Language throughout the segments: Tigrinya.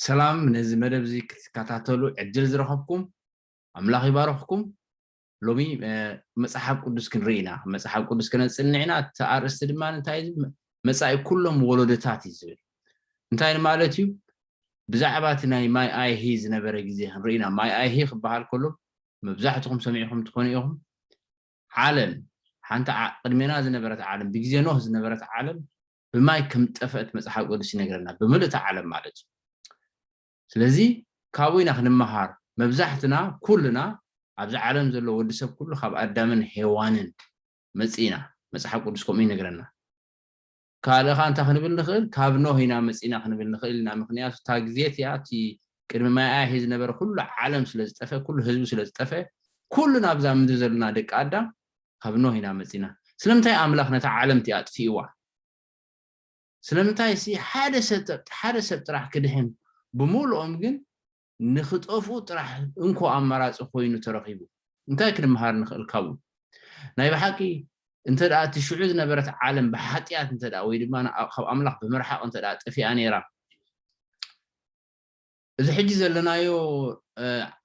ሰላም፣ ነዚ መደብ እዚ ክትከታተሉ ዕድል ዝረኸብኩም ኣምላኽ ይባርኽኩም። ሎሚ መጽሓፍ ቅዱስ ክንርኢ ኢና። መጽሓፍ ቅዱስ ከነጽንዕ ኢና። እቲ ኣርእስቲ ድማ እንታይ እዩ? መጻኢ ኩሎም ወለዶታት እዩ ዝብል። እንታይ ማለት እዩ? ብዛዕባ እቲ ናይ ማይ ኣይሂ ዝነበረ ግዜ ክንርኢ ኢና። ማይ ኣይሂ ክበሃል ከሎ መብዛሕትኹም ሰሚዕኹም ትኾኑ ኢኹም። ዓለም ሓንቲ ቅድሜና ዝነበረት ዓለም፣ ብግዜ ኖህ ዝነበረት ዓለም ብማይ ከም ጠፈት መጽሓፍ ቅዱስ ይነግረና፣ ብምልእቲ ዓለም ማለት እዩ። ስለዚ ካብኡ ኢና ክንመሃር። መብዛሕትና፣ ኩልና ኣብዚ ዓለም ዘሎ ወዲ ሰብ ኩሉ ካብ ኣዳምን ሄዋንን መጺእና፣ መጽሓፍ ቅዱስ ከምኡ ይነግረና። ካልእ ኸኣ እንታይ ክንብል ንኽእል? ካብ ኖህ ኢና መጺእና ክንብል ንኽእል ኢና። ምኽንያቱ እታ ግዜ እቲኣ እቲ ቅድሚ ማይ ኣይሂ ዝነበረ ኩሉ ዓለም ስለ ዝጠፈ፣ ኩሉ ህዝቢ ስለ ዝጠፈ፣ ኩሉ ናብዛ ምድሪ ዘለና ደቂ ኣዳም ካብ ኖህ ኢና መጺእና። ስለምንታይ ኣምላኽ ነታ ዓለም እቲኣ ኣጥፊእዋ? ስለምንታይ ሲ ሓደ ሰብ ጥራሕ ክድሕን ብምሉኦም ግን ንኽጠፍኡ ጥራሕ እንኮ ኣማራፂ ኮይኑ ተረኺቡ? እንታይ ክንምሃር ንኽእል ካብኡ? ናይ ብሓቂ እንተ ደኣ እቲ ሽዑ ዝነበረት ዓለም ብሓጢኣት እንተ ደኣ ወይ ድማ ካብ ኣምላኽ ብምርሓቕ እንተ ደኣ ጠፊኣ ነይራ፣ እዚ ሕጂ ዘለናዮ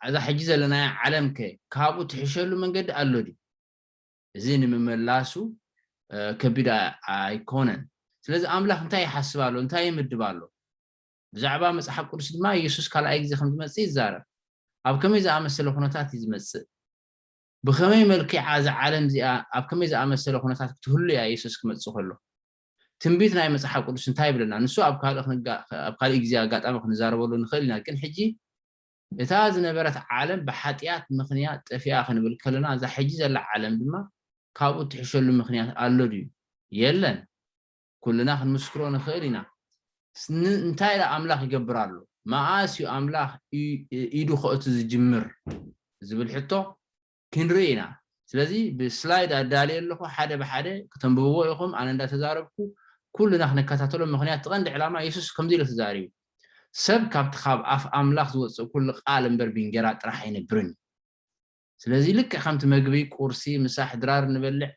እዛ ሕጂ ዘለናዮ ዓለም ከ ካብኡ ትሕሸሉ መንገዲ ኣሎ ድዩ? እዚ ንምምላሱ ከቢድ ኣይኮነን። ስለዚ ኣምላኽ እንታይ ይሓስብ ኣሎ? እንታይ ይምድብ ኣሎ? ብዛዕባ መጽሓፍ ቅዱስ ድማ የሱስ ካልኣይ ግዜ ከም ዝመጽእ ይዛረብ። ኣብ ከመይ ዝኣመሰለ ኩነታት እዩ ዝመጽእ? ብኸመይ መልክዓ እዛ ዓለም እዚኣ ኣብ ከመይ ዝኣመሰለ ኩነታት ክትህሉ እያ የሱስ ክመጽእ ከሎ? ትንቢት ናይ መጽሓፍ ቅዱስ እንታይ ይብለና? ንሱ ኣብ ካልእ ኣብ ካልእ ግዜ ኣጋጣሚ ክንዛረበሉ ንኽእል ኢና። ግን ሕጂ እታ ዝነበረት ዓለም ብሓጢኣት ምኽንያት ጠፊኣ ክንብል ከለና፣ እዛ ሕጂ ዘላ ዓለም ድማ ካብኡ ትሕሸሉ ምኽንያት ኣሎ ድዩ? የለን። ኩልና ክንምስክሮ ንኽእል ኢና። እንታይ ደኣ ኣምላኽ ይገብር ኣሎ? መኣስ እዩ ኣምላኽ ኢዱ ከእቱ ዝጅምር ዝብል ሕቶ ክንርኢ ኢና። ስለዚ ብስላይድ ኣዳልየ ኣለኹ፣ ሓደ ብሓደ ክተንብብዎ ኢኹም። ኣነ እንዳተዛረብኩ ኩልና ክንከታተሎ። ምኽንያት እቲ ቀንዲ ዕላማ የሱስ ከምዚ ኢሉ ተዛሪቡ፣ ሰብ ካብቲ ካብ ኣፍ ኣምላኽ ዝወፅእ ኩሉ ቃል እምበር ብእንጌራ ጥራሕ ኣይነብርን። ስለዚ ልክዕ ከምቲ መግቢ፣ ቁርሲ፣ ምሳሕ፣ ድራር ንበልዕ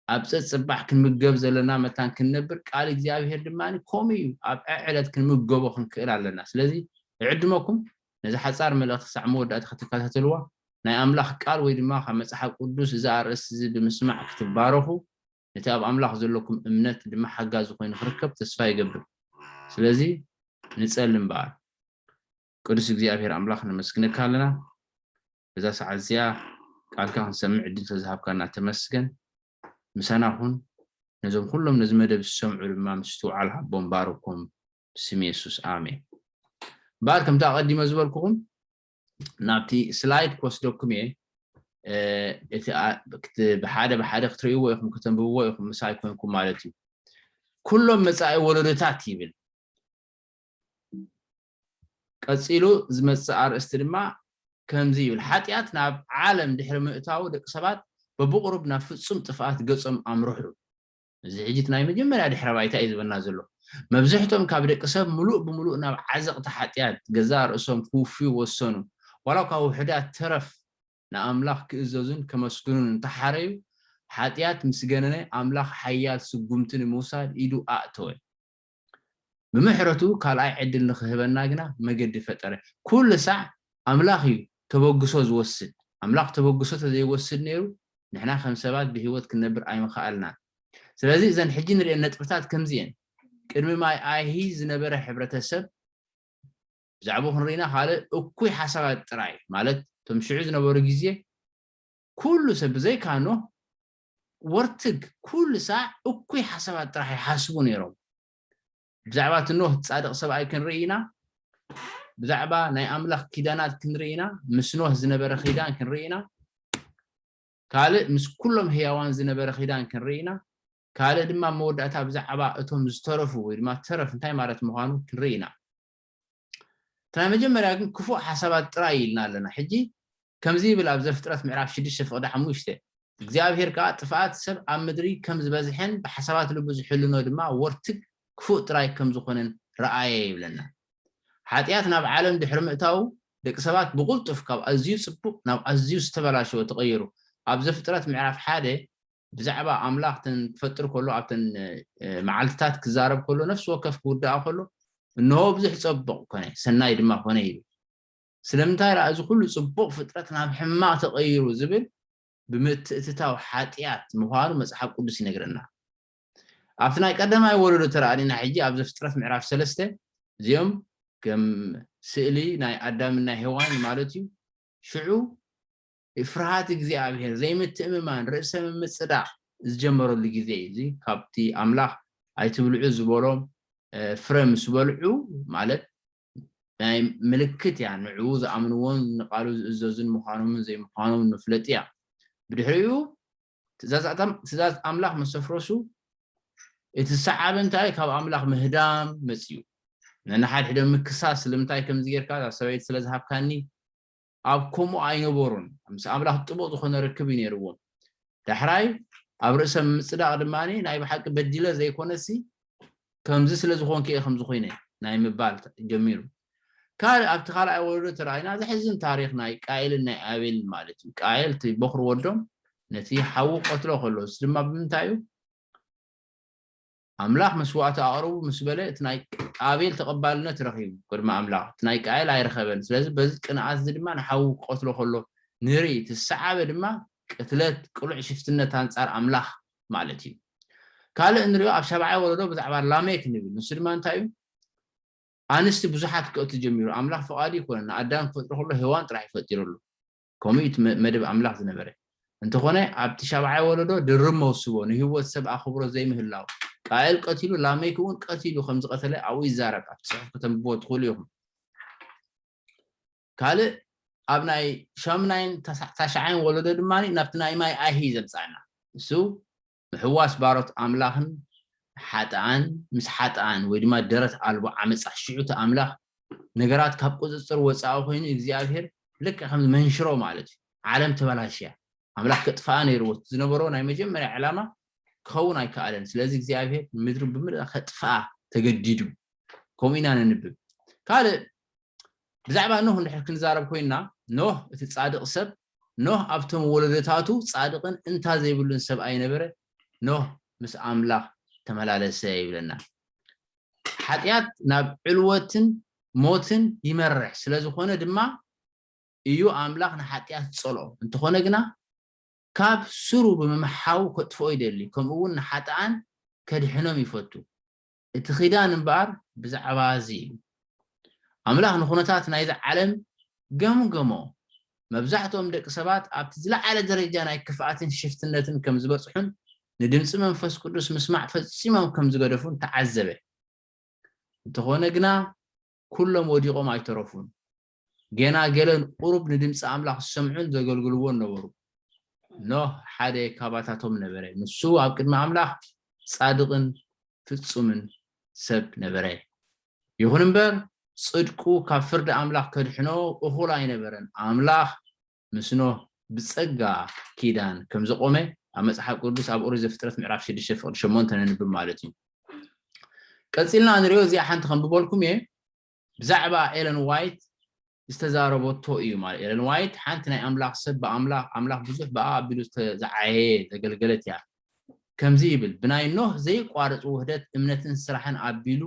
ኣብ ፀፅባሕ ክንምገብ ዘለና መታን ክንነብር፣ ቃል እግዚኣብሄር ድማ ከምኡ እዩ። ኣብ ዕዕለት ክንምገቦ ክንክእል ኣለና። ስለዚ እዕድመኩም ነዚ ሓፃር መልእኽቲ ክሳዕ መወዳእታ ክትከታተልዋ፣ ናይ ኣምላኽ ቃል ወይ ድማ ካብ መፅሓፍ ቅዱስ እዚ ኣርእስቲ እዚ ብምስማዕ ክትባረኹ፣ ነቲ ኣብ ኣምላኽ ዘለኩም እምነት ድማ ሓጋዚ ኮይኑ ክርከብ ተስፋ ይገብር። ስለዚ ንፀሊ እምበኣር። ቅዱስ እግዚኣብሔር ኣምላኽ ነመስግነካ ኣለና። በዛ ሰዓት እዚኣ ቃልካ ክንሰምዕ ዕድል ተዝሃብካና ተመስገን። ምሳና ኩን። ነዞም ኩሎም ነዚ መደብ ዝሰምዑ ድማ ምስትውዓል ሃቦም፣ ባርኮም። ብስም የሱስ ኣሜን። እምበኣር ከምቲ ኣቐዲመ ዝበልኩኹም ናብቲ ስላይድ ክወስደኩም እየ። እቲ ብሓደ ብሓደ ክትርእይዎ ኢኹም፣ ከተንብብዎ ኢኹም፣ ምሳይ ኮንኩም ማለት እዩ። ኩሎም መጻኢ ወለዶታት ይብል። ቀጺሉ ዝመጽእ ኣርእስቲ ድማ ከምዚ ይብል፣ ሓጢኣት ናብ ዓለም ድሕሪ ምእታዉ ደቂ ሰባት በብቑሩብ ናብ ፍጹም ጥፍኣት ገጾም ኣምርሑ። እዚ ሕጂ እቲ ናይ መጀመርያ ድሕረ ባይታ እዩ ዝበና ዘሎ። መብዝሕቶም ካብ ደቂ ሰብ ምሉእ ብምሉእ ናብ ዓዘቕቲ ሓጢኣት ገዛእ ርእሶም ክውፍዩ ወሰኑ። ዋላ እኳ ውሑዳት ተረፍ ንኣምላኽ ክእዘዙን ከመስግኑን እንተሓረዩ፣ ሓጢኣት ምስ ገነነ ኣምላኽ ሓያል ስጉምቲ ንምውሳድ ኢዱ ኣእተወ። ብምሕረቱ ካልኣይ ዕድል ንኽህበና ግና መገዲ ፈጠረ። ኩሉ ሳዕ ኣምላኽ እዩ ተበግሶ ዝወስድ። ኣምላኽ ተበግሶ ተዘይወስድ ነይሩ ንሕና ከም ሰባት ብህይወት ክንነብር ኣይምኸኣልናን። ስለዚ እዘን ሕጂ ንሪኤን ነጥብታት ከምዚ እየን። ቅድሚ ማይ ኣይሂ ዝነበረ ሕብረተሰብ ብዛዕባኡ ክንርኢና ካልእ እኩይ ሓሳባት ጥራይ ማለት እቶም ሽዑ ዝነበሩ ግዜ ኩሉ ሰብ ብዘይካ ኖህ ወርትግ ኩሉ ሳዕ እኩይ ሓሳባት ጥራሕ ይሓስቡ ነይሮም። ብዛዕባ እቲ ኖህ ጻድቕ ሰብኣይ ክንርኢ ኢና። ብዛዕባ ናይ ኣምላኽ ኪዳናት ክንርኢ ኢና። ምስ ኖህ ዝነበረ ኺዳን ክንርኢ ኢና። ካልእ ምስ ኩሎም ህያዋን ዝነበረ ኺዳን ክንርኢ ኢና። ካልእ ድማ መወዳእታ ብዛዕባ እቶም ዝተረፉ ወይ ድማ ተረፍ እንታይ ማለት ምዃኑ ክንርኢ ኢና። እቲ ናይ መጀመርያ ግን ክፉእ ሓሳባት ጥራይ ኢልና ኣለና። ሕጂ ከምዚ ይብል ኣብ ዘፍጥረት ምዕራፍ ሽዱሽተ ፍቕዲ ሓሙሽተ፣ እግዚኣብሔር ከኣ ጥፍኣት ሰብ ኣብ ምድሪ ከም ዝበዝሐን ብሓሳባት ልቡ ዝሕልኖ ድማ ወርትግ ክፉእ ጥራይ ከም ዝኾነን ረኣየ ይብለና። ሓጢኣት ናብ ዓለም ድሕሪ ምእታዉ ደቂ ሰባት ብቕልጡፍ ካብ ኣዝዩ ጽቡቕ ናብ ኣዝዩ ዝተበላሸወ ተቐይሩ። ኣብ ዘፍጥረት ምዕራፍ ሓደ ብዛዕባ ኣምላኽ ተን ክፈጥር ከሎ ኣብተን መዓልትታት ክዛረብ ከሎ ነፍሲ ወከፍ ክውድኣ ከሎ እንሆ ብዙሕ ጸቡቕ ኮነ፣ ሰናይ ድማ ኮነ ይብል። ስለምንታይ ደኣ እዚ ኩሉ ጽቡቕ ፍጥረት ናብ ሕማቕ ተቐይሩ ዝብል ብምትእትታው ሓጢኣት ምዃኑ መጽሓፍ ቅዱስ ይነግረና። ኣብቲ ናይ ቀዳማይ ወለዶ ተራእኒና ሕጂ ኣብ ዘፍጥረት ምዕራፍ ሰለስተ እዚኦም ከም ስእሊ ናይ ኣዳምን ናይ ሄዋን ማለት እዩ። ሽዑ ፍርሃት እግዚኣብሔር ዘይምትእምማን ርእሰ ምምጽዳቕ ዝጀመረሉ ግዜ እዩ። እዚ ካብቲ ኣምላኽ ኣይትብልዑ ዝበሎም ፍረ ምስ በልዑ ማለት ናይ ምልክት እያ። ንዕኡ ዝኣምንዎን ንቃሉ ዝእዘዙን ምዃኖምን ዘይምዃኖምን መፍለጢ እያ። ብድሕሪኡ ትእዛዝ ኣምላኽ ምስ ኣፍረሱ እቲ ዝሰዓበ እንታይ ካብ ኣምላኽ ምህዳም መፅዩ። ነንሓድሕዶም ምክሳስ ስለምንታይ ከምዚ ጌርካ እዛ ሰበይቲ ስለ ዝሃብካኒ ኣብ ከምኡ ኣይነበሩን። ምስ ኣምላኽ ጥቡቕ ዝኾነ ርክብ እዩ ነይርዎም። ዳሕራይ ኣብ ርእሰ ምምፅዳቕ ድማ ናይ ብሓቂ በዲለ ዘይኮነሲ ከምዚ ስለ ዝኾንክ እየ ከምዚ ኮይነ ናይ ምባል ጀሚሩ። ካልእ ኣብቲ ካልኣይ ወለዶ ተራእይና ዘሕዝን ታሪኽ ናይ ቃኤልን ናይ ኣቤልን ማለት እዩ። ቃኤል እቲ በኹሪ ወዶም ነቲ ሓዉ ቀትሎ ከሎ፣ እዚ ድማ ብምንታይ እዩ? ኣምላኽ መስዋእቲ ኣቕርቡ ምስ በለ እቲ ናይ ኣቤል ተቐባልነት ረኺቡ ቅድሚ ኣምላኽ፣ እቲ ናይ ቃኤል ኣይረኸበን። ስለዚ በዚ ቅንኣት እዚ ድማ ንሓዉ ክቐትሎ ከሎ ንርኢ። እቲ ዝሰዓበ ድማ ቅትለት ቅሉዕ ሽፍትነት ኣንጻር ኣምላኽ ማለት እዩ። ካልእ እንሪኦ ኣብ ሻብዓይ ወለዶ ብዛዕባ ላሜክ ንብል። ንሱ ድማ እንታይ እዩ? ኣንስቲ ብዙሓት ክእቱ ጀሚሩ። ኣምላኽ ፍቓዱ ይኮነ ንኣዳም ክፈጥሮ ከሎ ሄዋን ጥራሕ ይፈጢረሉ። ከምኡ እዩ እቲ መ- መደብ ኣምላኽ ዝነበረ። እንተኾነ ኣብቲ ሻብዓይ ወለዶ ድርብ መውስቦ ንህይወት ሰብ ኣኽብሮ ዘይምህላው ቃኤል ቀቲሉ ላሜክ እውን ቀቲሉ ከም ዝቐተለ ኣብኡ ይዛረብ። ኣብቲ ጽሑፍ ከተንብቦ ትኽእሉ ኢኹም። ካልእ ኣብ ናይ ሻምናይን ታሽዓይን ወለዶ ድማ ናብቲ ናይ ማይ ኣሂ ዘምጻና እሱ ምሕዋስ ባሮት ኣምላኽን ሓጥኣን ምስ ሓጥኣን ወይ ድማ ደረት ኣልቦ ዓመጻ ሽዑ እቲ ኣምላኽ ነገራት ካብ ቁፅፅር ወፃኢ ኮይኑ እግዚኣብሔር ልክዕ ከም መንሽሮ ማለት እዩ። ዓለም ተበላሽያ። ኣምላኽ ከጥፍኣ ነይርዎ ዝነበሮ ናይ መጀመርያ ዕላማ ክኸውን ኣይከኣለን። ስለዚ እግዚኣብሔር ምድሪ ብምልእ ከጥፍኣ ተገዲዱ። ከምኡ ኢና ነንብብ። ካልእ ብዛዕባ ኖህ እንድሕር ክንዛረብ ኮይና ኖህ እቲ ፃድቕ ሰብ ኖህ ኣብቶም ወለደታቱ ፃድቕን እንታ ዘይብሉን ሰብኣይ ነበረ። ኖህ ምስ ኣምላኽ ተመላለሰ ይብለና። ሓጢኣት ናብ ዕልወትን ሞትን ይመርሕ ስለ ዝኾነ ድማ እዩ ኣምላኽ ንሓጢኣት ዝጸልኦ። እንተኾነ ግና ካብ ስሩ ብምምሓው ከጥፍኦ ይደሊ፣ ከምኡ እውን ንሓጥኣን ከድሕኖም ይፈቱ። እቲ ኺዳን እምበኣር ብዛዕባ እዚ እዩ። ኣምላኽ ንኹነታት ናይዚ ዓለም ገምገሞ። መብዛሕትኦም ደቂ ሰባት ኣብቲ ዝለዓለ ደረጃ ናይ ክፍኣትን ሽፍትነትን ከም ዝበጽሑን ንድምፂ መንፈስ ቅዱስ ምስማዕ ፈጺሞም ከም ዝገደፉን ተዓዘበ። እንተኾነ ግና ኩሎም ወዲቖም ኣይተረፉን። ገና ገለን ቁሩብ ንድምፂ ኣምላኽ ዝሰምዑን ዘገልግልዎን ነበሩ። ኖህ ሓደ ካባታቶም ነበረ። ንሱ ኣብ ቅድሚ ኣምላኽ ጻድቕን ፍጹምን ሰብ ነበረ። ይኹን እምበር ጽድቁ ካብ ፍርዲ ኣምላኽ ከድሕኖ እኹል ኣይነበረን። ኣምላኽ ምስ ኖህ ብጸጋ ኪዳን ከም ዘቆመ ኣብ መጽሓፍ ቅዱስ ኣብ ኦሪት ዘፍጥረት ምዕራፍ ሽዱሽተ ፍቕዲ ሸሞንተ ነንብብ ማለት እዩ። ቀጺልና ንሪኦ እዚኣ ሓንቲ ከንብበልኩም እየ። ብዛዕባ ኤለን ዋይት ዝተዛረበቶ እዩ ማለት። ኤለን ዋይት ሓንቲ ናይ ኣምላኽ ሰብ ብኣምላኽ ኣምላኽ ብዙሕ ብኣ ኣቢሉ ዝተዘዓየ ዘገልገለት እያ። ከምዚ ይብል፣ ብናይ ኖህ ዘይቋርጽ ውህደት እምነትን ስራሕን ኣቢሉ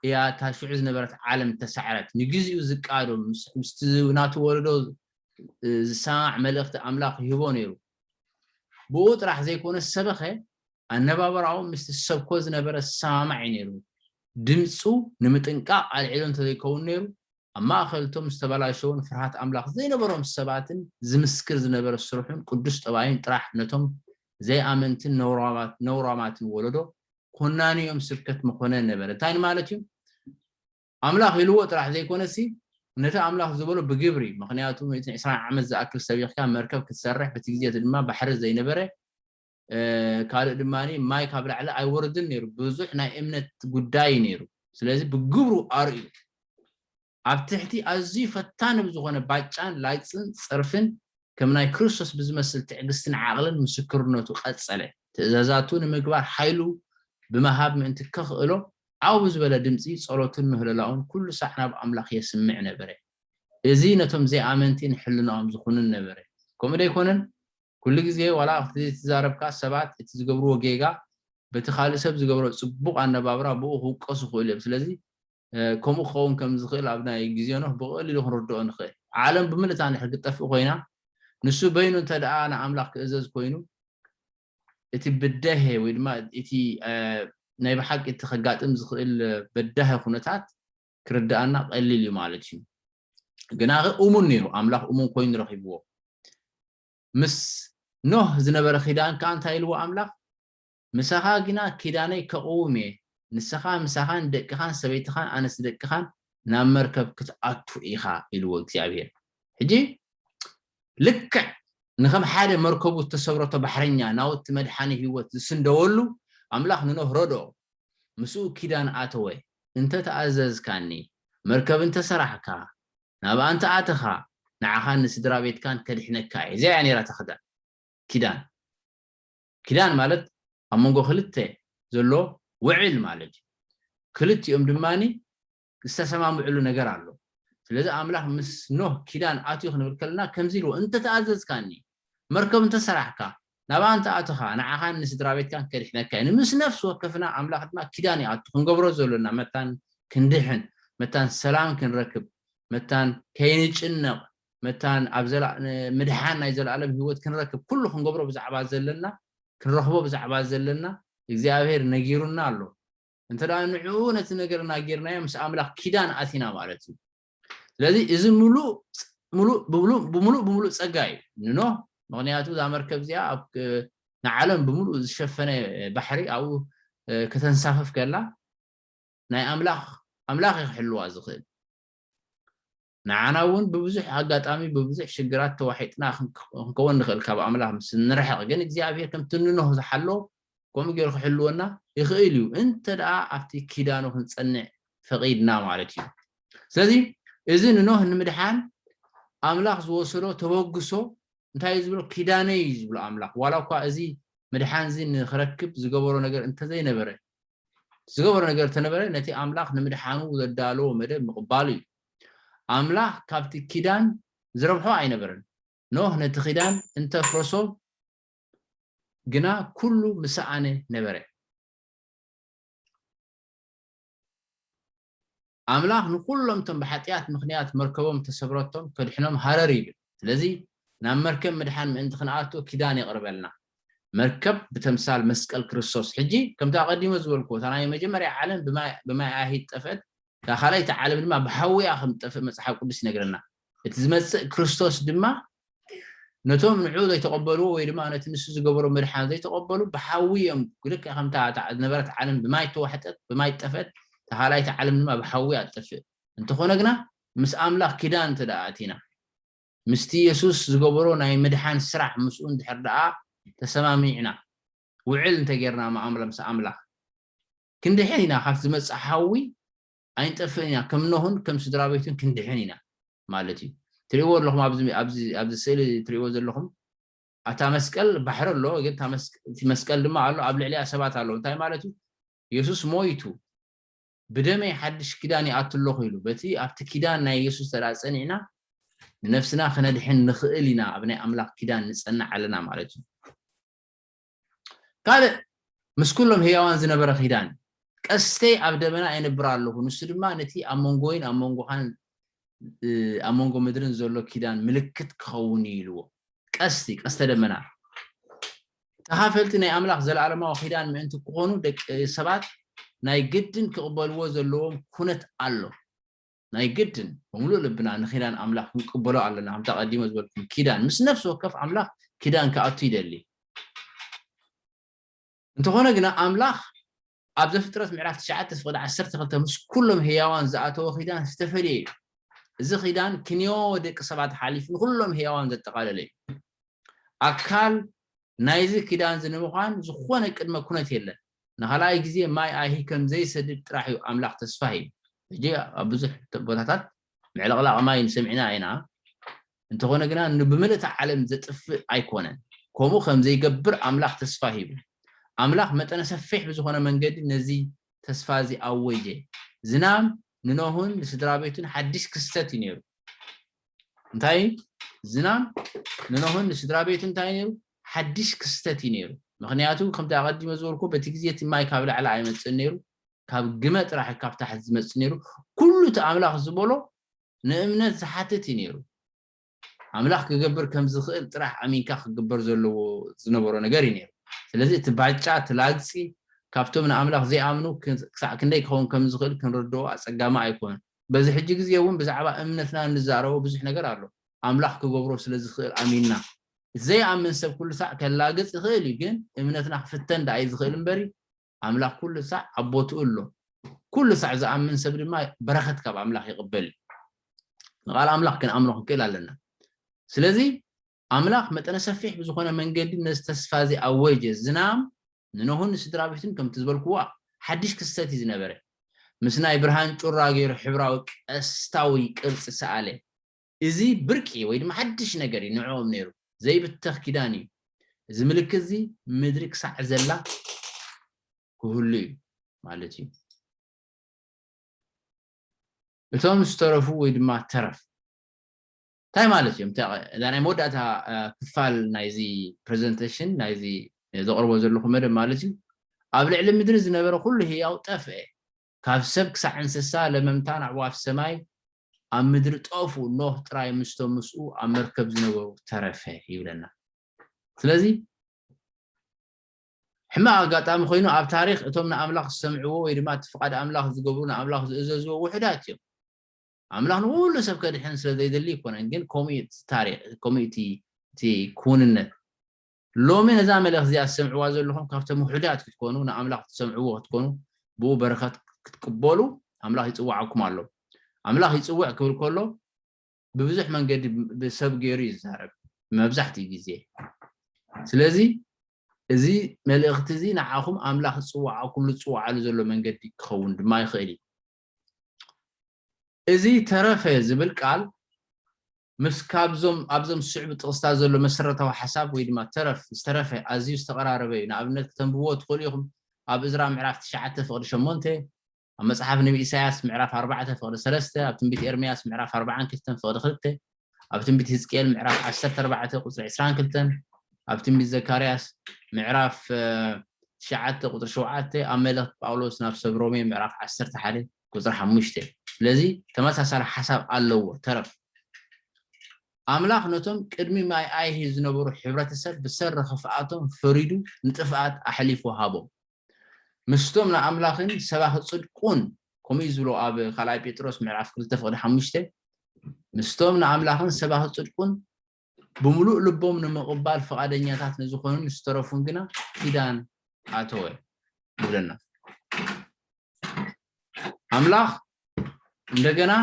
እያ እታ ሽዑ ዝነበረት ዓለም ተሳዕረት። ንግዚኡ ዝቃዶ ምስቲ ናቱ ወለዶ ዝሰማዕ መልእኽቲ ኣምላኽ ይህቦ ነይሩ። ብኡ ጥራሕ ዘይኮነ ሰበኸ ኣነባበራኡ ምስቲ ዝሰብኮ ዝነበረ ዝሰማማዕ እዩ ነይሩ። ድምፁ ንምጥንቃቕ ኣልዒሉ እንተዘይከውን ነይሩ ኣብ ማእኸል እቶም ዝተበላሸውን ፍርሃት ኣምላኽ ዘይነበሮም ሰባትን ዝምስክር ዝነበረ ስርሑን ቅዱስ ጠባዩን ጥራሕ ነቶም ዘይኣመንትን ነውራማትን ወለዶ ኮናንዮም ስብከት ምኾነ ነበረ። እንታይ ማለት እዩ? ኣምላኽ ኢልዎ ጥራሕ ዘይኮነሲ ነቲ ኣምላኽ ዝበሎ ብግብሪ፣ ምኽንያቱ ሚእትን ዕስራን ዓመት ዝኣክል ሰቢኽካ መርከብ ክትሰርሕ፣ በቲ ግዜ እቲ ድማ ባሕሪ ዘይነበረ፣ ካልእ ድማ ማይ ካብ ላዕሊ ኣይወርድን ነይሩ። ብዙሕ ናይ እምነት ጉዳይ ነይሩ። ስለዚ ብግብሩ ኣርእዩ ኣብ ትሕቲ ኣዝዩ ፈታኒ ብዝኾነ ባጫን ላግፅን ፀርፍን ከም ናይ ክርስቶስ ብዝመስል ትዕግስትን ዓቕልን ምስክርነቱ ቀጸለ። ትእዛዛቱ ንምግባር ሓይሉ ብምሃብ ምእንቲ ከኽእሎ ዓው ብዝበለ ድምፂ ጸሎቱን ምህለላኡን ኩሉ ሳዕ ናብ ኣምላኽ የስምዕ ነበረ። እዚ ነቶም ዘይኣመንቲ ንሕልናኦም ዝኹንን ነበረ። ከምኡ ዶ ኣይኮነን? ኩሉ ግዜ ዋላ እቲ ዝዛረብካ ሰባት እቲ ዝገብርዎ ጌጋ በቲ ካልእ ሰብ ዝገብሮ ጽቡቕ ኣነባብራ ብኡ ክውቀሱ ይኽእሉ እዮም። ስለዚ ከምኡ ክኸውን ከም ዝኽእል ኣብ ናይ ግዜ ኖህ ብቐሊሉ ክንርድኦ ንኽእል። ዓለም ብምልእታ እንድሕር ክትጠፍእ ኮይና፣ ንሱ በይኑ እንተ ደኣ ንኣምላኽ ክእዘዝ ኮይኑ፣ እቲ ብደሀ ወይ ድማ እቲ ናይ ብሓቂ እቲ ከጋጥም ዝኽእል በዳሂ ኩነታት ክርድኣና ቀሊል እዩ ማለት እዩ። ግና እሙን ነይሩ፣ ኣምላኽ እሙን ኮይኑ ረኺብዎ። ምስ ኖህ ዝነበረ ኪዳን ከኣ እንታይ ኢልዎ ኣምላኽ? "ምሳኻ ግና ኪዳነይ ከቕውም እየ፣ ንስኻ ምሳኻን ደቅኻን ሰበይትኻን ኣነስ ደቅኻን ናብ መርከብ ክትኣቱ ኢኻ" ኢልዎ እግዚኣብሔር። ሕጂ ልክዕ ንኸም ሓደ መርከቡ ዝተሰብረቶ ባሕረኛ ናውቲ መድሓኒ ህይወት ዝስንደወሉ ኣምላኽ ንኖህ ረድኦ። ምስኡ ኪዳን ኣተወ። "እንተ ተኣዘዝካኒ፣ መርከብ እንተ ሰራሕካ፣ ናብኣ እንተ ኣተኻ፣ ንዓኻን ንስድራ ቤትካን ከድሕነካ እየ." እዚኣ እያ ነይራ እታ ክዳን፣ ኪዳን። ኪዳን ማለት ኣብ መንጎ ክልተ ዘሎ ውዕል ማለት እዩ። ክልቲኦም ድማኒ ዝተሰማምዕሉ ነገር ኣሎ። ስለዚ ኣምላኽ ምስ ኖህ ኪዳን ኣትዩ ክንብል ከለና ከምዚ ኢልዎ፣ "እንተ ተኣዘዝካኒ፣ መርከብ እንተ ሰራሕካ፣ ናብኣ እንተ ኣተኻ፣ ንዓኻን ንስድራ ቤትካን ከድሕነካ እዩ." ንምስ ነፍሲ ወከፍና ኣምላኽ ድማ ኪዳን ይኣቱ። ክንገብሮ ዘሎና መታን ክንድሕን፣ መታን ሰላም ክንረክብ፣ መታን ከይንጭነቕ፣ መታን ኣብ ዘላ-፣ ምድሓን ናይ ዘለኣለም ህይወት ክንረክብ ኩሉ ክንገብሮ ብዛዕባ ዘለና፣ ክንረኽቦ ብዛዕባ ዘለና እግዚኣብሔር ነጊሩና ኣሎ። እንተ ደኣ ንዕኡ ነቲ ነገር ናጊርናዮ ምስ ኣምላኽ ኪዳን ኣቲና ማለት እዩ። ስለዚ እዚ ምሉእ፣ ምሉእ፣ ብምሉእ፣ ብምሉእ፣ ብምሉእ ጸጋ እዩ ንኖህ። ምኽንያቱ እዛ መርከብ እዚኣ ኣብ፣ ንዓለም ብምሉእ ዝሸፈነ ባሕሪ ኣብኡ ከተንሳፍፍ ከላ ናይ ኣምላኽ፣ ኣምላኽ እዩ ክሕልዋ ዝኽእል። ንዓና እውን ብብዙሕ ኣጋጣሚ ብብዙሕ ሽግራት ተዋሒጥና ክንክ-፣ ክንከውን ንኽእል ካብ ኣምላኽ ምስ ንርሕቕ። ግን እግዚኣብሔር ከምቲ ንኖህ ዝሓሎ ከምኡ ገይሩ ክሕልወና ይኽእል እዩ። እንተ ደኣ ኣብቲ ኪዳኑ ክንጸንዕ ፈቒድና ማለት እዩ። ስለዚ እዚ ንኖህ ንምድሓን ኣምላኽ ዝወሰዶ ተበግሶ እንታይ እዩ ዝብሎ? ኪዳነይ እዩ ዝብሎ ኣምላኽ። ዋላ እኳ እዚ ምድሓን እዚ ንኽረክብ ዝገበሮ ነገር እንተዘይነበረ፣ ዝገበሮ ነገር እንተነበረ፣ ነቲ ኣምላኽ ንምድሓኑ ዘዳለዎ መደብ ምቕባሉ እዩ። ኣምላኽ ካብቲ ኪዳን ዝረብሖ ኣይነበረን። ኖህ ነቲ ኪዳን እንተፍረሶ ግና ኩሉ ምሰኣነ ነበረ። ኣምላኽ ንኹሎም እቶም ብሓጢኣት ምኽንያት መርከቦም ተሰብረቶም ከድሕኖም ሃረር ይብል። ስለዚ ናብ መርከብ ምድሓን ምእንቲ ክንኣቱ ኪዳን የቕርበልና። መርከብ ብተምሳል መስቀል ክርስቶስ። ሕጂ ከምቲ ኣቐዲመ ዝበልኩዎ፣ እታ ናይ መጀመርያ ዓለም ብማይ፣ ብማይ ኣሂድ ጠፍአት፣ እታ ካልኣይቲ ዓለም ድማ ብሓዊ እያ ከም ትጠፍእ መጽሓፍ ቅዱስ ይነግረና። እቲ ዝመጽእ ክርስቶስ ድማ ነቶም ንዕኡ ዘይተቐበልዎ ወይ ድማ ነቲ ንሱ ዝገበሮ ምድሓን ዘይተቐበሉ ብሓዊ እዮም፣ ልክዕ ከምታ እታ ዝነበረት ዓለም ብማይ ተዋሕጠት፣ ብማይ ጠፍአት፣ እታ ካልኣይቲ ዓለም ድማ ብሓዊ እያ ትጠፍእ። እንተኾነ ግና ምስ ኣምላኽ ኪዳን እንተ ደኣ ኣቲና፣ ምስቲ የሱስ ዝገበሮ ናይ ምድሓን ስራሕ ምስኡ እንድሕር ደኣ ተሰማሚዕና፣ ውዕል እንተጌርና ምስ ኣምላ-፣ ምስ ኣምላኽ፣ ክንድሕን ኢና። ካብቲ ዝመጽእ ሓዊ ኣይንጠፍእን ኢና። ከም ኖህን ከም ስድራ ቤቱን ክንድሕን ኢና ማለት እዩ። ትርእይዎ ኣለኹም፣ ኣብዚ፣ ኣብዚ፣ ኣብዚ ስእሊ ትርእይዎ ዘለኹም፣ ኣብታ መስቀል ባሕሪ ኣሎ፣ ግን እታ መስቀ-፣ እቲ መስቀል ድማ ኣሎ፣ ኣብ ልዕሊኣ ሰባት ኣለዉ። እንታይ ማለት እዩ? የሱስ ሞይቱ፣ "ብደመይ ሓድሽ ኪዳን ይኣቱ ኣለኹ" ኢሉ። በቲ ኣብቲ ኪዳን ናይ የሱስ ተደኣ ጸኒዕና፣ ንነፍስና ክነድሕን ንኽእል ኢና፣ ኣብ ናይ ኣምላኽ ኪዳን ንጸንዕ ኣለና ማለት እዩ። ካልእ ምስ ኩሎም ህያዋን ዝነበረ ኪዳን፣ "ቀስተይ ኣብ ደመና የንብራ ኣለኹ፣ ንሱ ድማ ነቲ ኣብ መንጎይን ኣብ መንጎኻን፣ እ፣ ኣብ መንጎ ምድርን ዘሎ ኪዳን ምልክት ክኸውን እዩ" ኢልዎ። ቀስቲ፣ ቀስተ ደመና። ተኻፈልቲ ናይ ኣምላኽ ዘለኣለማዊ ኪዳን ምእንቲ ክኾኑ ደቂ ሰባት ናይ ግድን ክቕበልዎ ዘለዎም ኩነት ኣሎ። ናይ ግድን ብምሉእ ልብና ንኪዳን ኣምላኽ ክንቅበሎ ኣለና። ከምቲ ኣቐዲመ ዝበልኩም፣ ኪዳን ምስ ነፍሲ ወከፍ ኣምላኽ ኪዳን ክኣቱ ይደሊ። እንተኾነ ግና ኣምላኽ ኣብ ዘፍጥረት ምዕራፍ ትሽዓተ ፍቕዲ ዓሰርተ ክልተ ምስ ኩሎም ህያዋን ዝኣተወ ኪዳን ዝተፈልየ እዩ። እዚ ኪዳን ክንዮ ደቂ ሰባት ሓሊፉ ንኹሎም ህያዋን ዘጠቓለለ እዩ። ኣካል ናይዚ ኪዳን እዚ ንምዃን ዝኾነ ቅድመ ኩነት የለን። ንኻልኣይ ግዜ ማይ ኣይሂ ከም ዘይሰድድ ጥራሕ እዩ ኣምላኽ ተስፋ ሂቡ። ሕጂ ኣብ ብዙሕ ቦታታት ምዕልቕላቕ ማይ ንሰሚዕና ኢና። እንተኾነ ግና ን-፣ ብምልእታ ዓለም ዘጥፍእ ኣይኮነን። ከምኡ ከም ዘይገብር ኣምላኽ ተስፋ ሂቡ። ኣምላኽ መጠነ ሰፊሕ ብዝኾነ መንገዲ ነዚ ተስፋ እዚ ኣወጀ። ዝናም ንኖህን ንስድራ ቤቱን ሓድሽ ክስተት እዩ ነይሩ። እንታይ? ዝናም ንኖህን ንስድራ ቤቱ እንታይ ነይሩ? ሓድሽ ክስተት እዩ ነይሩ። ምኽንያቱ ከምቲ ኣቐዲመ ዝበልኩ በቲ ግዜ እቲ ማይ ካብ ላዕሊ ኣይመጽእን ነይሩ። ካብ ግመ ጥራሕ ካብ ታሕቲ ዝመፅእ ነይሩ። ኩሉ እቲ ኣምላኽ ዝበሎ ንእምነት ዝሓትት እዩ ነይሩ። ኣምላኽ ክገብር ከም ዝኽእል ጥራሕ ኣሚንካ ክግበር ዘለዎ ዝነበሮ ነገር እዩ ነይሩ። ስለዚ እቲ ባጫ፣ እቲ ላግፂ ካብቶም ንኣምላኽ ዘይኣምኑ ክሳዕ ክንደይ ክኸውን ከም ዝኽእል ክንርድኦ ኣፀጋሚ ኣይኮነን። በዚ ሕጂ ግዜ እውን ብዛዕባ እምነትና እንዛረቦ ብዙሕ ነገር ኣሎ። ኣምላኽ ክገብሮ ስለ ዝኽእል ኣሚንና። ዘይኣምን ሰብ ኩሉ ሳዕ ከላግፅ ይኽእል እዩ፣ ግን እምነትና ክፍተን ደኣ እዩ ዝኽእል እምበሪ ኣምላኽ ኩሉ ሳዕ ኣብ ቦትኡ ኣሎ። ኩሉ ሳዕ ዝኣምን ሰብ ድማ በረኸት ካብ ኣምላኽ ይቕበል እዩ። ንቓል ኣምላኽ ክንኣምኖ ክንክእል ኣለና። ስለዚ ኣምላኽ መጠነ ሰፊሕ ብዝኾነ መንገዲ ነዚ ተስፋ እዚ ኣወጀ። ዝናም ንኖህን ንስድራ ቤቱን ከምቲ ዝበልክዎ ሓድሽ ክስተት እዩ ዝነበረ። ምስ ናይ ብርሃን ጩራ ገይሩ ሕብራዊ ቀስታዊ ቅርጺ ሰኣለ። እዚ ብርቂ ወይ ድማ ሓድሽ ነገር እዩ ንዕኦም ነይሩ። ዘይብተኽ ኪዳን እዩ። እዚ ምልክት እዚ ምድሪ ክሳዕ ዘላ ክህሉ እዩ ማለት እዩ። እቶም ዝተረፉ ወይ ድማ ተረፍ እንታይ ማለት እዮም? እንታይ እዛ ናይ መወዳእታ እ፣ ክፋል ናይዚ ፕሬዘንቴሽን ናይዚ ዘቕርቦ ዘለኹ መደብ ማለት እዩ። ኣብ ልዕሊ ምድሪ ዝነበረ ኩሉ ህያው ጠፍአ፣ ካብ ሰብ ክሳዕ እንስሳ፣ ለመምታን ኣዕዋፍ ሰማይ ኣብ ምድሪ ጠፍኡ፣ ኖህ ጥራይ ምስቶም ምስኡ ኣብ መርከብ ዝነበሩ ተረፈ ይብለና። ስለዚ ሕማቕ ኣጋጣሚ ኮይኑ ኣብ ታሪኽ እቶም ንኣምላኽ ዝሰምዕዎ ወይ ድማ እቲ ፍቓድ ኣምላኽ ዝገብሩ ንኣምላኽ ዝእዘዝዎ ውሑዳት እዮም። ኣምላኽ ንኹሉ ሰብ ከድሕን ስለ ዘይደሊ ኣይኮነን፣ ግን ከምኡ እዩ እቲ ታሪኽ፣ ከምኡ እዩ እቲ እቲ ክውንነት። ሎሚ ነዛ መልእኽቲ እዚኣ ዝሰምዕዋ ዘለኹም ካብቶም ውሑዳት ክትኮኑ፣ ንኣምላኽ ትሰምዕዎ ክትኮኑ፣ ብኡ በረኸት ክትቅበሉ ኣምላኽ ይጽውዓኩም ኣሎ። ኣምላኽ ይጽውዕ ክብል ከሎ ብብዙሕ መንገዲ ብሰብ ገይሩ እዩ ዝዛረብ መብዛሕትኡ ግዜ። ስለዚ እዚ መልእኽቲ እዚ ንዓኹም ኣምላኽ ዝጽውዓኩም ዝጽውዓሉ ዘሎ መንገዲ ክኸውን ድማ ይኽእል እዩ። እዚ ተረፈ ዝብል ቃል ምስ ካብዞም ኣብዞም ዝስዕቡ ጥቕስታት ዘሎ መሰረታዊ ሓሳብ ወይ ድማ ተረፍ ዝተረፈ ኣዝዩ ዝተቐራረበ እዩ። ንኣብነት ክተንብብዎ ትኽእሉ ኢኹም። ኣብ እዝራ ምዕራፍ ትሽዓተ ፍቕዲ ሸሞንተ፣ ኣብ መጽሓፍ ነቢ ኢሳያስ ምዕራፍ ኣርባዕተ ፍቕዲ ሰለስተ፣ ኣብ ትንቢት ኤርምያስ ምዕራፍ ኣርባዓን ክልተን ፍቕዲ ክልተ፣ ኣብ ትንቢት ህዝቅኤል ምዕራፍ ዓሰርተ ኣርባዕተ ቁጽሪ ዕስራን ክልተን፣ ኣብ ትንቢት ዘካርያስ ምዕራፍ እ፣ ትሽዓተ ቁጽሪ ሸውዓተ፣ ኣብ መልእኽቲ ጳውሎስ ናብ ሰብ ሮሜ ምዕራፍ ዓሰርተ ሓደ ቁጽሪ ሓሙሽተ። ስለዚ ተመሳሳሊ ሓሳብ ኣለዎ። ተረፍ ኣምላኽ ነቶም ቅድሚ ማይ ኣይሂ ዝነበሩ ሕብረተሰብ ብሰሪ ክፍኣቶም ፈሪዱ ንጥፍኣት ኣሕሊፉ ሃቦም። ምስቶም ንኣምላኽን ሰባኺ ጽድቁን ከምኡ እዩ ዝብሎ ኣብ ካልኣይ ጴጥሮስ ምዕራፍ ክልተ ፍቕዲ ሓሙሽተ፣ ምስቶም ንኣምላኽን ሰባኺ ጽድቁን ብምሉእ ልቦም ንምቕባል ፍቓደኛታት ንዝኾኑን ዝተረፉን ግና ኪዳን ኣተወ ይብለና። ኣምላኽ እንደገና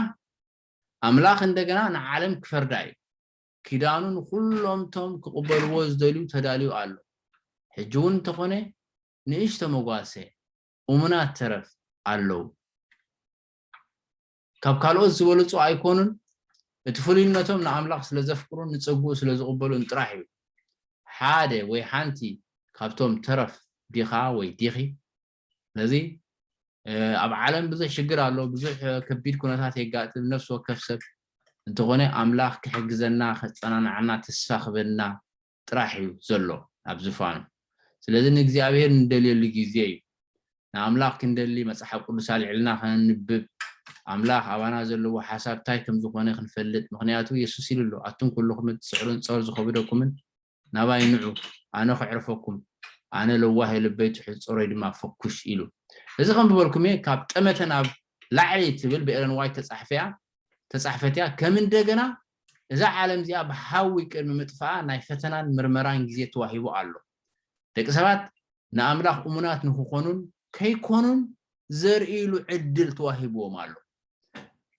ኣምላኽ እንደገና ንዓለም ክፈርዳ እዩ። ኪዳኑ ንኹሎምቶም ክቕበልዎ ዝደልዩ ተዳልዩ ኣሎ። ሕጂ እውን እንተኾነ ንእሽቶ መጓሰ እሙናት ተረፍ ኣለዉ። ካብ ካልኦት ዝበለጹ ኣይኮኑን። እቲ ፍሉይነቶም ንኣምላኽ ስለ ዘፍቅሩን ንጸግኡ ስለ ዝቕበሉን ጥራሕ እዩ። ሓደ ወይ ሓንቲ ካብቶም ተረፍ ዲኻ ወይ ዲኺ? ስለዚ እ፣ ኣብ ዓለም ብዙሕ ሽግር ኣሎ፣ ብዙሕ እ፣ ከቢድ ኩነታት የጋጥም ነፍሲ ወከፍ ሰብ። እንተኾነ ኣምላኽ ክሕግዘና፣ ከጸናንዓና፣ ተስፋ ክበና ጥራሕ እዩ ዘሎ ኣብ ዝፋኑ። ስለዚ ንእግዚኣብሔር ንደልየሉ ግዜ እዩ። ንኣምላኽ ክንደሊ መጽሓፍ ቅዱስ ኣልዕልና ከነንብብ፣ ኣምላኽ ኣባና ዘለዎ ሓሳብ እንታይ ከም ዝኾነ ክንፈልጥ። ምኽንያቱ የሱስ ኢሉ ኣሎ፣ ኣቱም ኩልኹም እትጽዕሩን ጾር ዝኸብደኩምን ናባይ ንዑ፣ ኣነ ከዕርፈኩም፣ ኣነ ለዋህ ልበይ ትሑት ጾረይ ድማ ፈኩሽ ኢሉ። እዚ ከንብበልኩም እየ፣ ካብ ጠመተ ናብ ላዕሊ ትብል ብኤለን ዋይት ተጻሕፈያ ተጻሕፈትያ። ከም እንደገና እዛ ዓለም እዚኣ ብሓዊ ቅድሚ ምጥፋኣ ናይ ፈተናን ምርመራን ግዜ ተዋሂቡ ኣሎ። ደቂ ሰባት ንኣምላኽ እሙናት ንክኾኑን ከይኮኑን ዘርእይሉ ዕድል ተዋሂብዎም ኣሎ።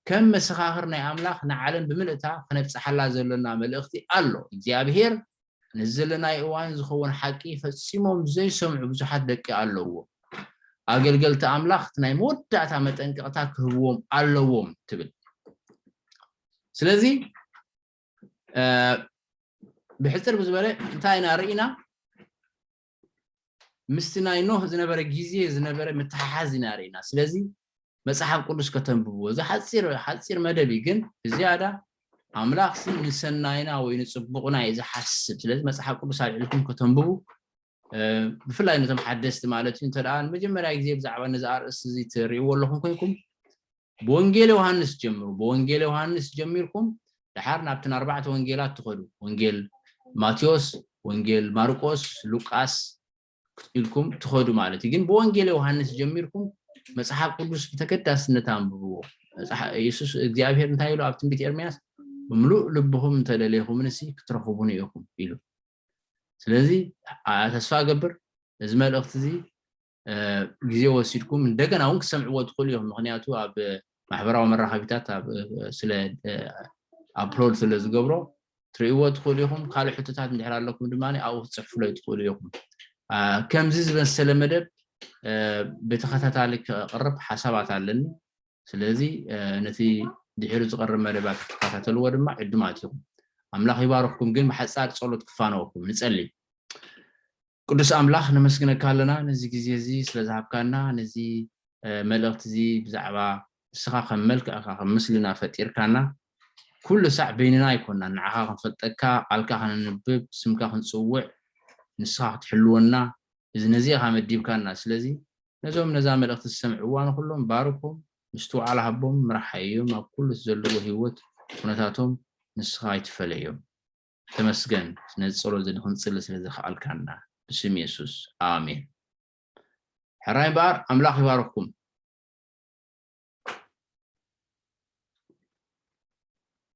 ከም መሰኻኽር ናይ ኣምላኽ ንዓለም ብምልእታ ክነብጽሓላ ዘሎና መልእኽቲ ኣሎ። እግዚኣብሔር ነዚ ዘለናዮ እዋን ዝኸውን ሓቂ ፈጺሞም ዘይሰምዑ ብዙሓት ደቂ ኣለውዎ። ኣገልገልቲ ኣምላኽ እቲ ናይ መወዳእታ መጠንቀቕታ ክህብዎም ኣለዎም ትብል። ስለዚ እ፣ ብሕጽር ብዝበለ እንታይ ኢና ርኢና? ምስቲ ናይ ኖህ ዝነበረ ግዜ ዝነበረ ምትሓሓዝ ኢና ርኢና። ስለዚ መጽሓፍ ቅዱስ ከተንብብዎ። እዚ ሓጺር ሓጺር መደብ እዩ፣ ግን ብዝያዳ ኣምላኽሲ ንሰናይና ወይ ንጽቡቕና እዩ ዝሓስብ። ስለዚ መጽሓፍ ቅዱስ ኣልዒልኩም ከተንብቡ ብፍላይ ነቶም ሓደስቲ ማለት እዩ። እንተ ደኣ ንመጀመርያ ግዜ ብዛዕባ ነዚ ኣርእስቲ እዚ ትርእይዎ ኣለኹም ኮይንኩም፣ ብወንጌል ዮሃንስ ጀምሩ። ብወንጌል ዮሃንስ ጀሚርኩም ደሓር ናብተን ኣርባዕተ ወንጌላት ትኸዱ። ወንጌል ማቴዎስ፣ ወንጌል ማርቆስ፣ ሉቃስ ኢልኩም ትኸዱ ማለት እዩ። ግን ብወንጌል ዮሃንስ ጀሚርኩም መጽሓፍ ቅዱስ ብተገዳስነት ኣንብብዎ። መጽሓ- የሱስ እግዚኣብሔር እንታይ ኢሉ ኣብ ትንቢት ኤርምያስ? ብምሉእ ልብኹም እንተደለይኹምንሲ ክትረኽቡኒ ኢኹም ኢሉ። ስለዚ ኣ- ተስፋ እገብር እዚ መልእኽቲ እዚ ግዜ ወሲድኩም እንደገና እውን ክሰምዕዎ ትኽእሉ ኢኹም። ምክንያቱ ኣብ ማሕበራዊ መራኸቢታት ኣብ ስለ ኣፕሎድ ስለ ዝገብሮ ትርእይዎ ትኽእሉ ኢኹም። ካልእ ሕቶታት እንድሕር ኣለኩም ድማ ኣብኡ ክትፅሕፉለይ ትኽእሉ ኢኹም። ከምዚ ዝመሰለ መደብ ብተኸታታሊ ክቕርብ ሓሳባት ኣለኒ። ስለዚ ነቲ ድሕሪ ዝቐርብ መደባት ክትከታተልዎ ድማ ዕዱማት ኢኹም። ኣምላኽ ይባርኽኩም። ግን ብሓፃር ፀሎት ክፋነወኩም ንፀሊ። ቅዱስ ኣምላኽ ነመስግነካ ኣለና ነዚ ግዜ እዚ ስለ ዝሃብካና፣ ነዚ መልእኽቲ እዚ ብዛዕባ ንስኻ ከም መልክዕካ ከም ምስልና ፈጢርካና፣ ኩሉ ሳዕ በይንና ኣይኮናን፣ ንዓኻ ክንፈልጠካ፣ ቃልካ ከነንብብ፣ ስምካ ክንጽውዕ፣ ንስኻ ክትሕልወና፣ እዚ ነዚ ኢኻ መዲብካና። ስለዚ ነዞም ነዛ መልእኽቲ ዝሰምዕዋ ንኹሎም ባርኮም፣ ምስትውዓል ሃቦም፣ ምራሕ ሃየዮም፣ ኣብ ኩሉ እቲ ዘለዎ ህይወት ኩነታቶም ንስኻ ኣይትፈለዮም። ተመስገን ነዚ ጸሎት እዚ ንኽንጽሊ ስለ ዘኽኣልካና ብስም የሱስ ኣሜን። ሕራይ እምበኣር ኣምላኽ ይባርኽኩም።